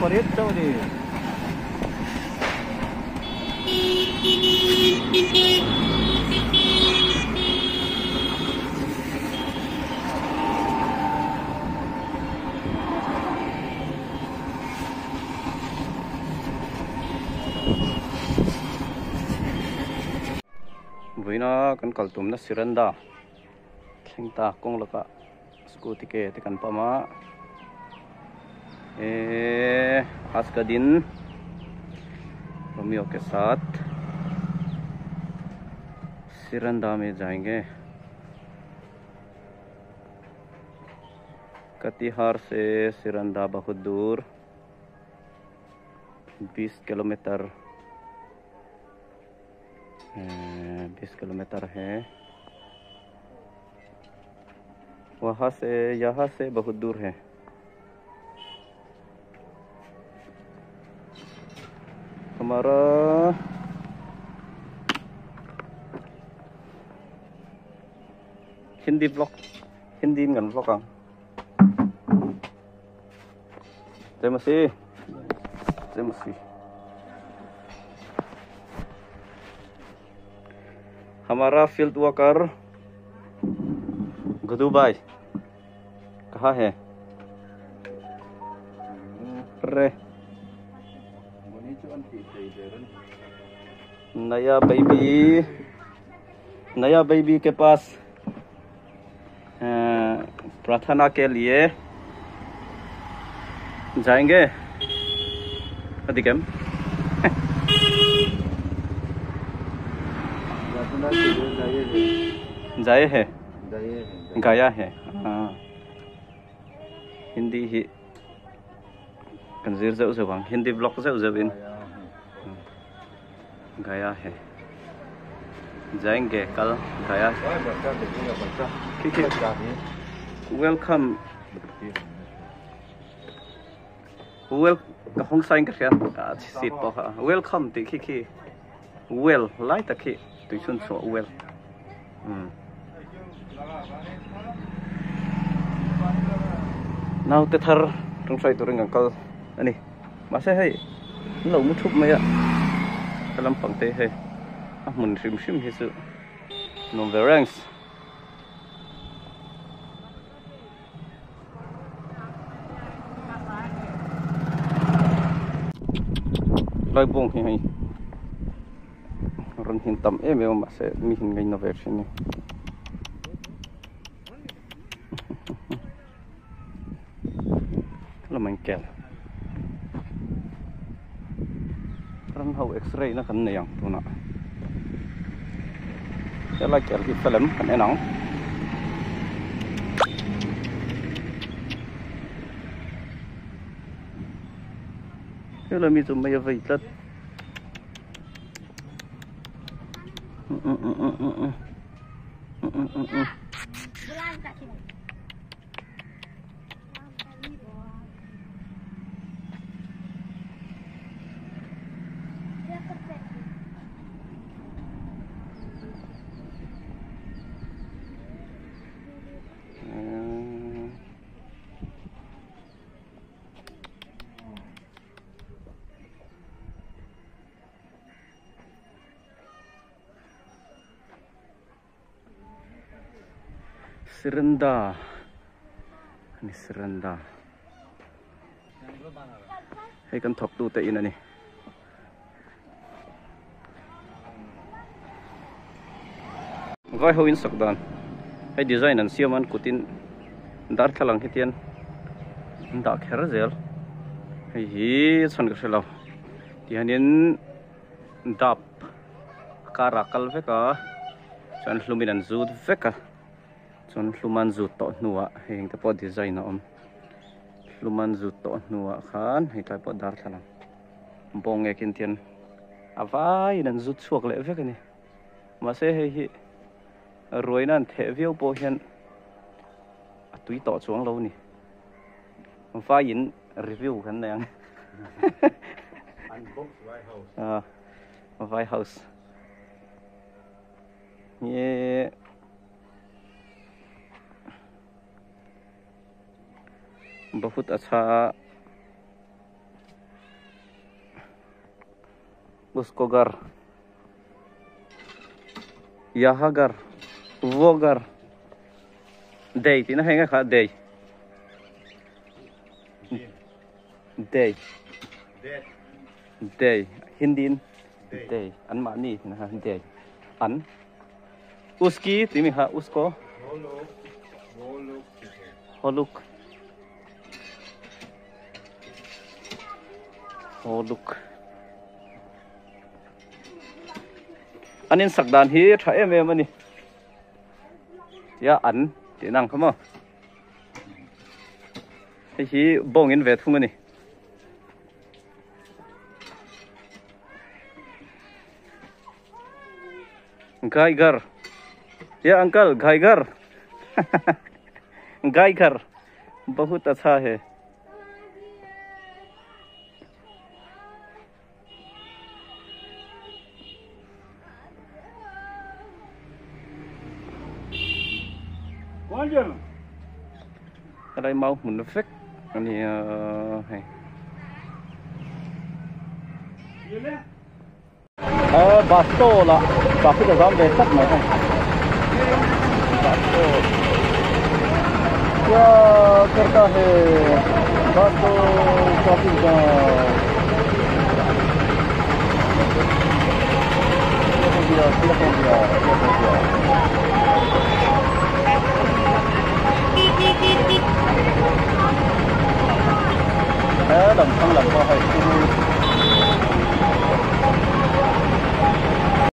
pariat chauh a ni. Vawiina kan kal tumna Siranda thleng ta kawng lakah scooty ke te kan pam a eee aaj ka din Romeo ke saath Siranda mein jayenge Katihar se Siranda bahut dur 20 kilometer 20 kilometer है वहाँ से यहाँ से बहुत दूर है हमारा Hindi vlog Hindi ngan vlog ang Terima kasih Terima kasih हमारा फील्ड वर्कर गुदू भाई कहाँ है रे नया बेबी नया बेबी के पास प्रार्थना के लिए जाएंगे अधिकम जाए है गाया है हाँ हिंदी ही kan zir zeuh zeuh ang Hindi vlog zeuh zeuh in gaya है जाएंगे कल गया ठीक है welcome well ka hong sain ka hria a seat pawh kha welcome tih khi khi well lai tak hi tui chhun chhuah well umm naute thar tawngtai turin kan kal a ni mahse hei an lo mu thup mai a ka lampang te hei a hmun hrim hrim hi chu nuam ve reng. Lai bawng hi hei rawn hin tam em em a mahse mi hin ngaina ve thin a ni. Lamah in kel ran ho x-ray na kan nei ang tunah helai kel hi film kan en ang. Helai mi chu mai a vei tlat. Sirenda ani Sirenda hei kan thawk tu te in ani vai ho in sak dan hei design an siam an kutin darthlalang hi tian an dah kher zel hei hi chhan ka hre lo tihianin dap karah kal vek a chuan hlumin an zut vek a. Chuan hluman zut tawh hnuah hei engte pawh design a awm hluman zut tawh hnuah khan hei tlai pawh darthlalang bawng nge khin tian a vaiin an zut chhuak leh vek a ni mahse hei hi ruaina an theh viau pawh hian a tui tawh chuang lo a ni vaiin review kan nei ang vai house nge. Bahut acha Usko ghar Yaha ghar Wo ghar Day tihna hei nge kha day Day Day Hindi in Day an mahni tihna kha day an Uski tih mi kha usko Holuk Holuk An in sak dan hi tha em em a ni. Tia an tih nang kha maw. Hei hi bawng in ve thung a ni. Gaigar. Ya uncle Gaigar. Gaigar. Bahut acha hai. Ở đây mau hmun vek a ni a hei. A bus stall ah traffic a zam ve tlat mai hei. Bus stall kya karta hai bus stall traffic jam.